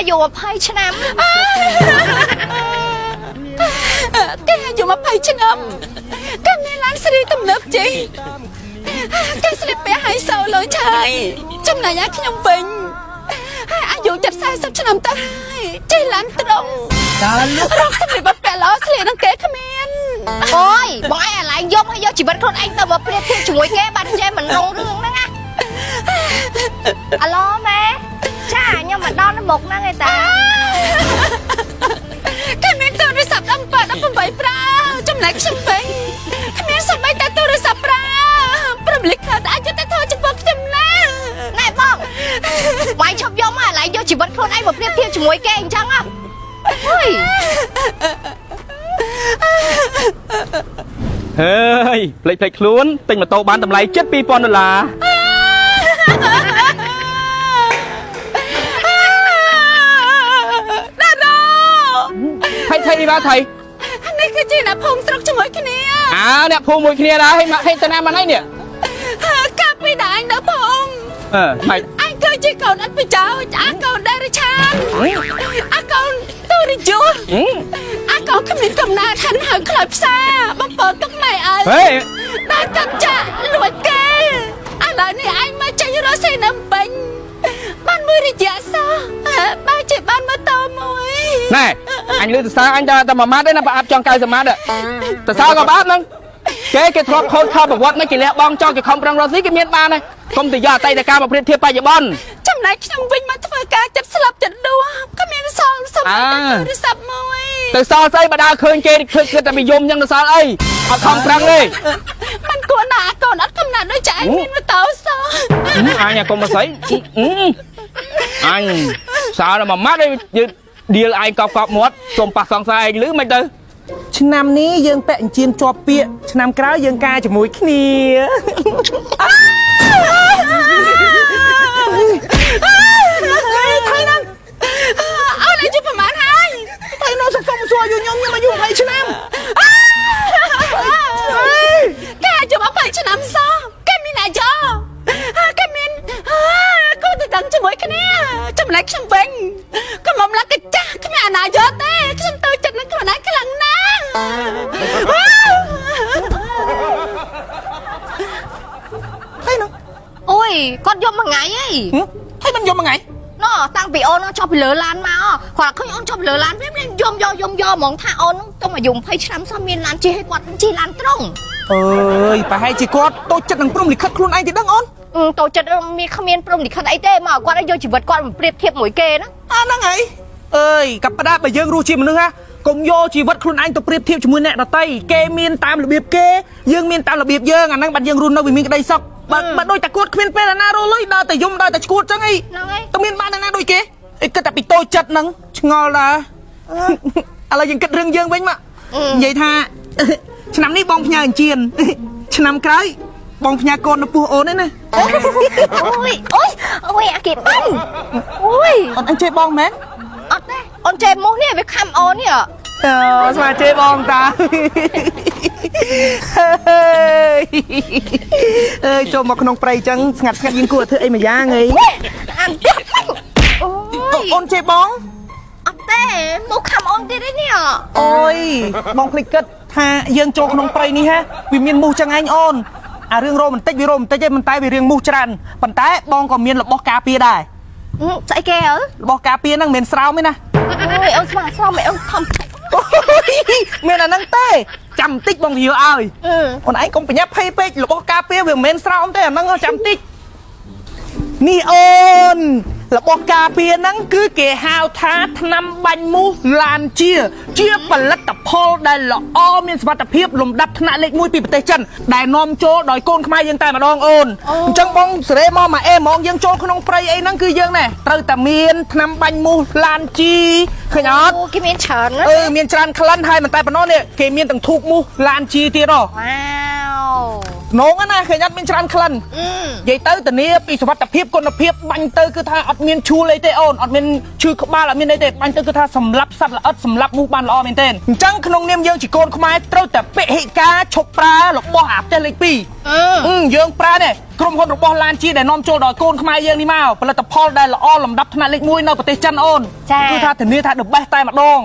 អាយុ20ឆ្នាំ គេអាយុ20ឆ្នាំគេមានឡានស្រីទំនើបជិះគេស្លៀកពាក់ហៃសូលើឆាយចំណែកឯខ្ញុំវិញអាយុជិត40ឆ្នាំទៅហើយជិះឡានត្រង់ តើលុ រកសម្លៀកបំពាក់ល្អស្លៀកនឹងគេគ្មាន អូយបងឯងអាឡែងយំឲ្យយកជីវិតខ្លួនឯងទៅមកប្រៀបធៀបជាមួយគេបានចេះមិនរងរឿងហ្នឹងណាអាឡូម៉ែចាខ្ញុំមកដល់នៅមុខហ្នឹងឯតា គេមានទូរស័ព្ទ17 18ប្រើចំណែកខ្ញុំវិញគ្មានសូម្បីតែទូរស័ព្ទប្រើព្រមលិខិតអាចទៅធ្វើចំពោះខ្ញុំណា ណែបងបងឯងឈប់យំអាឡែងយកជីវិតខ្លួនឯងមកប្រៀបធៀបជាមួយគេអញ្ចឹងហ៎អុយ ហើយភ្លេចភ្លេចខ្លួនទិញម៉ូតូបានតម្លៃជិត2000ដុល្លារ ដារ៉ូ ថៃថៃនេះបាទថៃ នេះគឺជាអ្នកភូមិស្រុកជាមួយគ្នា អើអ្នកភូមិមួយគ្នាដែរហើយមកហេតុណាមកណៃនេះ កាលពីដែលអញនៅភូមិ អឺម៉េច អញគឺជាកូនអត់ប្រយោជន៍អាកូនដែលរិឆានអាកូនទូរិយុអាកូនគ្មានកំណើតហិនហៅខ្លោចផ្សារបំពងទឹកម៉ែឪ ហេ ដែលកាប់ចាក់លួចគេឥឡូវនេះឯងមកចេញរកស៊ីនៅពេញបានមួយរយៈសោះបើជាបានម៉ូតូមួយ ណែអញលឺសរសើរអញតែតែមួយម៉ាត់ទេណាប្រអាប់ចង់90ម៉ាត់សរសើរក៏ប្រអាប់ហ្នឹងគេគេធ្លាប់ខូចខប្រវត្តិហ្នឹងគេលះបង់ចោលគេខំប្រឹងរកស៊ីគេមានបានហើយកុំទៅយកអតីតកាលមកប្រៀបធៀបបច្ចុប្បន្ន ចំណែកខ្ញុំវិញមកធ្វើការចិត្តស្លាប់ចិត្តដួសគ្មានសល់សំបីតែទូរស័ព្ទមួយ ទៅសល់ស្អីបើដើរឃើញគេឃើញគិតតែពីយំអញ្ចឹងទៅសល់អីអត់ខំប្រឹងទេ มันគួរណាអាកូនអត់កំណត់ដូចចែងមានម៉ូតូសោះ អញកុំមកស្អីអញសើដល់មួយម៉ាត់ឯងយើងឌៀលឯងកប់កប់មាត់សុំប៉ះសង្សារឯងលឺមិនទៅ ឆ្នាំនេះយើងពាក់អញ្ជៀនជាប់ពាក្យឆ្នាំក្រោយយើងការជាមួយគ្នា ថៃហ្នឹងអូនអាយុប្រហែលហើយ ថៃនៅសុខសុខសួរអាយុខ្ញុំខ្ញុំអាយុ20ឆ្នាំ គេអាយុ20ឆ្នាំសោះគេមានអាយុគេមានគូទៅដឹងជាមួយគ្នាចំណែកខ្ញុំវិញក៏មកឡាក់កចាស់គ្មានអាណាយកទេខ្ញុំទៅចិត្តនឹងខ្លួនឯងខ្លាំងណាស់ ថៃហ្នឹង អូយគាត់យំមួយថ្ងៃហី ថៃមិនយំមួយថ្ងៃ ណោះតាំងពីអូនចុះពីលើឡានមកគាត់ឃើញអូនចុះពីលើឡានវិញយំយកយំយកហ្មងថាអូនទៅអាយុ20ឆ្នាំសោះមានឡានជិះឲ្យគាត់ជិះឡានត្រង់ អើយប្រហែលជាគាត់តូចចិត្តនឹងព្រំលិខិតខ្លួនឯងទេដឹងអូន ទៅចិត្តមានគ្មានព្រមលិខិតអីទេមកគាត់ឲ្យយកជីវិតគាត់មកប្រៀបធៀបមួយគេណា អាហ្នឹងហើយអើយកប្តាបើយើងរស់ជាមនុស្សហ่ะកុំយកជីវិតខ្លួនឯងទៅប្រៀបធៀបជាមួយអ្នកដទៃគេមានតាមរបៀបគេយើងមានតាមរបៀបយើងអាហ្នឹងបាត់យើងរស់នៅវាមានក្តីសុខបើបើដូចតែគាត់គ្មានពេលអាណារលុយដើរតែយំដើរតែឈួតចឹងអី ហ្នឹងហើយ តើមានបានអាណាដូចគេអីគិតតែពីតូចចិត្តហ្នឹងឆ្ងល់ដែរឥឡូវយើងគិតរឿងយើងវិញមកនិយាយថា ឆ្នាំនេះបងផ្ញើអញ្ជៀន ឆ្នាំក្រោយបងផ្ញើកូននៅពោះអូនឯណា អូយអូយអូយអាគេបាញ់អូយ អូនអញជេរបងមែន អត់ទេអូនចេមុះនេះវាខំអូននេះ អឺស្មាជេរបងតា អើយចូលមកក្នុងព្រៃចឹងស្ងាត់ស្ងាត់យើងគួរធ្វើអីមួយយ៉ាងអី អានទៀតអូយ អូនជេរបង អត់ទេមកខំអូនទៀតឯនេះ អូយបងភ្លេចគិតថាយើងចូលក្នុងព្រៃនេះហ่ะវាមានមូសចឹងឯងអូនអារឿងរោបន្តិចវារោបន្តិចឯងប៉ុន្តែវារឿងមូសច្រើនប៉ុន្តែបងក៏មានរបស់ការពារដែរ ស្អីគេអើ របស់ការពារហ្នឹងមិនមែនស្រោមទេណា អូយអូនស្មាស្រមអូនខំ អូយមានអាហ្នឹងទេចាំបន្តិចបងរាវឲ្យអូនឯងកុំប្រញាប់ភ័យពេករបស់ការពារវាមិនមែនស្រោមទេអាហ្នឹងចាំបន្តិចនេះអូនរបស់ការពារហ្នឹងគឺគេហៅថាថ្នាំបាញ់មូសឡានជា ជាផលិតផលដែលល្អមានសុវត្ថិភាពលំដាប់ថ្នាក់លេខ1ពីប្រទេសចិនដែលនាំចូលដោយកូនខ្មែរយើងតែម្ដងអូនអញ្ចឹងបងសេរីមកមកអេហ្មងយើងចូលក្នុងព្រៃអីហ្នឹងគឺយើងណែត្រូវតែមានថ្នាំបាញ់មូសឡានជីឃើញអត់ អូគេមានច្រើនណា អឺមានច្រើនក្លិនហើយមិនតែប៉ុណ្ណោះនេះគេមានទាំងធូបមូសឡានជីទៀតហ៎ វ៉ាវ នងណាឃើញអត់មានច្រើនក្លិននិយាយទៅធានាពីសុវត្ថិភាពគុណភាពបាញ់ទៅគឺថាអត់មានឈួលអីទេអូនអត់មានឈឺក្បាលអត់មានអីទេបាញ់ទៅគឺថាសម្លាប់សត្វល្អិតសម្លាប់មូសបានល្អមែនទែនអញ្ចឹងក្នុងនាមយើងជាកូនខ្មែរត្រូវតែពហិការឈប់ប្រើរបស់អាផ្ទះលេខ2យើងប្រើនេះក្រុមហ៊ុនរបស់ឡានជាដែលនាំចូលដល់កូនខ្មែរយើងនេះមកផលិតផលដែលល្អលំដាប់ថ្នាក់លេខ1នៅប្រទេសចិនអូនគឺថាធានាថា the best តែម្ដង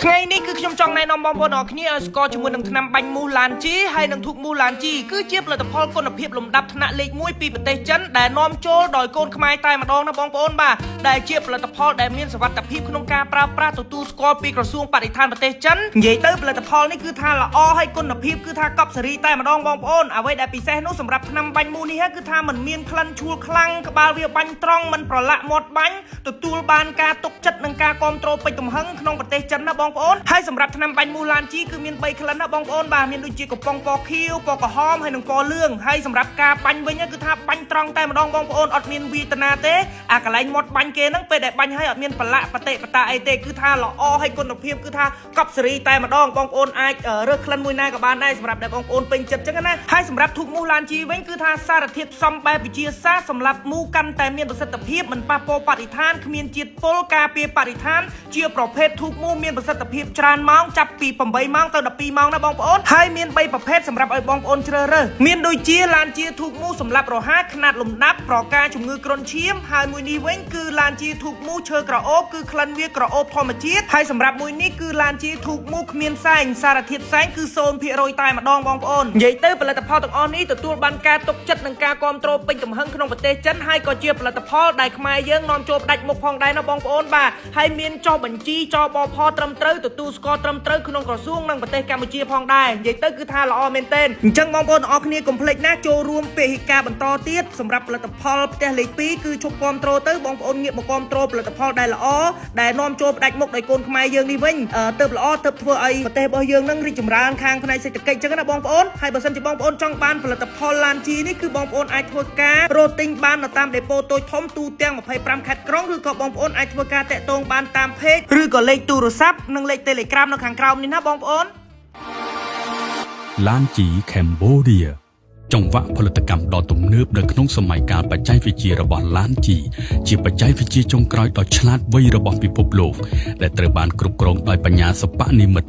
ថ្ងៃនេះគឺខ្ញុំចង់ណែនាំបងប្អូនអរគ្នាឲ្យស្គាល់ជាមួយនឹងថ្នាំបាញ់មូសឡានជីហើយនិងធូបមូសឡានជីគឺជាផលិតផលគុណភាពលំដាប់ថ្នាក់លេខ1ពីប្រទេសចិនដែលនាំចូលដោយកូនខ្មែរតែម្ដងណាបងប្អូនបាទដែលជាផលិតផលដែលមានសុវត្ថិភាពក្នុងការប្រើប្រាស់ទទួលស្គាល់ពីក្រសួងបរិស្ថានប្រទេសចិននិយាយទៅផលិតផលនេះគឺថាល្អហើយគុណភាពគឺថាកប់សេរីតែម្ដងបងប្អូនអ្វីដែលពិសេសនោះសម្រាប់ថ្នាំបាញ់មូសនេះគឺថាមិនមានក្លិនឈួលខ្លាំងក្បាលវាបាញ់ត្រង់មិនប្រឡាក់មាត់បាញ់ទទួលបានការទុកចិត្តនិងការគ្រប់គ្រងពេញទំហឹងក្នុងប្រទេសចិនណាបងប្អូនហើយសម្រាប់ថ្នាំបាញ់មូសឡានជីគឺមាន3ក្លិនណាបងប្អូនបាទមានដូចជាកំប៉ុងពណ៌ខៀវពណ៌ក្រហមហើយនិងពណ៌លឿងហើយសម្រាប់ការបាញ់វិញគឺថាបាញ់ត្រង់តែម្ដងបងប្អូនអត់មានវេទនាទេអាកន្លែងមាត់បាញ់គេហ្នឹងពេលដែលបាញ់ហើយអត់មានប្រឡាក់បតិបតាអីទេគឺថាល្អហើយគុណភាពគឺថាកប់សេរីតែម្ដងបងប្អូនអាចរើសក្លិនមួយណាក៏បានដែរសម្រាប់ដែលបងប្អូនពេញចិត្តចឹងណាហើយសម្រាប់ធូបមូសឡានជីវិញគឺថាសារធាតុផ្សំបែបវិទ្យាសាស្ត្រសម្រាប់មូសកាន់តែមានប្រសិទ្ធភាពមិនប៉ះពាល់បរិស្ថានគ្មានជាតិពុលការពារបរិស្ថានជាប្រភេទធូបមូសមានប្រសិទ្ធភាពច្រើនម៉ោងចាប់ពី8ម៉ោងទៅ12ម៉ោងណាបងប្អូនហើយមាន3ប្រភេទសម្រាប់ឲ្យបងប្អូនជ្រើសរើសមានដូចជាឡានជាធូបមូសសម្រាប់រហ័សខ្នាតលំដាប់ប្រការជំងឺគ្រុនឈាមហើយមួយនេះវិញគឺឡានជាធូបមូសឈើក្រអូបគឺក្លិនវាក្រអូបធម្មជាតិហើយសម្រាប់មួយនេះគឺឡានជាធូបមូសគ្មានផ្សែងសារធាតុផ្សែងគឺ0%តែម្ដងបងប្អូននិយាយទៅផលិតផលទាំងអស់នេះទទួលបានការទុកចិត្តនិងការគ្រប់គ្រងពេញទំហឹងក្នុងប្រទេសចិនហើយក៏ជាផលិតផលដែលខ្មែរយើងនាំចូលផ្ដាច់មុខផងដែរណាបងប្អូនបាទហើយមានចុះបញ្ជីចបផត្រឹមត្រូវទទួលស្គាល់ត្រឹមត្រូវក្នុងក្រសួងនិងប្រទេសកម្ពុជាផងដែរនិយាយទៅគឺថាល្អមែនទែនអញ្ចឹងបងប្អូនទាំងអស់គ្នាកុំភ្លេចណាចូលរួមពហិការបន្តទៀតសម្រាប់ផលិតផលផ្ទះលេខ2គឺឈប់គ្រប់គ្រងទៅបងប្អូនងាកមកគ្រប់គ្រងផលិតផលដែលល្អដែលនាំចូលផ្ដាច់មុខដោយកូនខ្មែរយើងនេះវិញទៅល្អទៅធ្វើឲ្យប្រទេសរបស់យើងនឹងរីកចម្រើនខាងផ្នែកសេដ្ឋកិច្ចអញ្ចឹងណាបងប្អូនហើយបើសិនជាបងប្អូនចង់បានផលិតផលឡានជីនេះគឺបងប្អូនអាចធ្វើការរកទិញបាននៅតាមដេប៉ូតូចធំទូទាំង25ខេត្តក្រុងឬក៏បងប្អូនអាចធ្វើការតាក់ទងបានតាម page ឬក៏លេខទូរស័ព្ទនិងលេខ Telegram នៅខាងក្រោមនេះណាបងប្អូន ឡានជី Cambodia ចង្វាក់ផលិតកម្មដ៏ទំនើបនៅក្នុងសម័យកាលបច្ចេកវិទ្យារបស់ឡានជីជាបច្ចេកវិទ្យាចុងក្រោយដ៏ឆ្លាតវៃរបស់ពិភពលោកដែលត្រូវបានគ្រប់គ្រងដោយបញ្ញាសិប្បនិម្មិត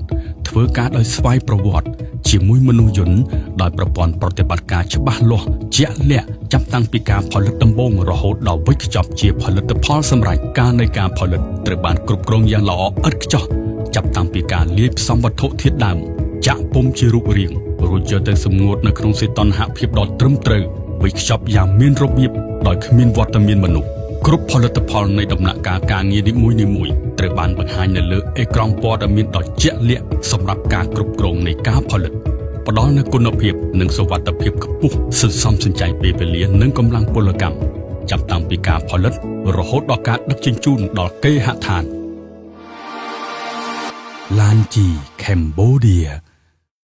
ធ្វើការដោយស្វ័យប្រវត្តិជាមួយមនុស្សយន្តដោយប្រព័ន្ធប្រតិបត្តិការច្បាស់លាស់ជាក់លាក់ចាប់តាំងពីការផលិតដំបូងរហូតដល់វេចខ្ចប់ជាផលិតផលសម្រេចការនៃការផលិតត្រូវបានគ្រប់គ្រងយ៉ាងល្អឥតខ្ចោះចាប់តាំងពីការលាយផ្សំវត្ថុធាតុដើមចាក់ពុម្ពជារូបរាងរួចយកទៅសម្ងួតនៅក្នុងសីតុណ្ហភាពដ៏ត្រឹមត្រូវវេចខ្ចប់យ៉ាងមានរបៀបដោយគ្មានវត្តមានមនុស្សគ្រប់ផលិតផលនៃដំណាក់កាលការងារនីមួយៗត្រូវបានបង្ហាញនៅលើអេក្រង់ព័ត៌មានដ៏ជាក់លាក់សម្រាប់ការគ្រប់គ្រងនៃការផលិតផ្ដល់នូវគុណភាពនិងសុវត្ថិភាពខ្ពស់សន្សំសំចៃពេលវេលានិងកម្លាំងពលកម្មចាប់តាំងពីការផលិតរហូតដល់ការដឹកជញ្ជូនដល់គេហដ្ឋានឡានជី Cambodia។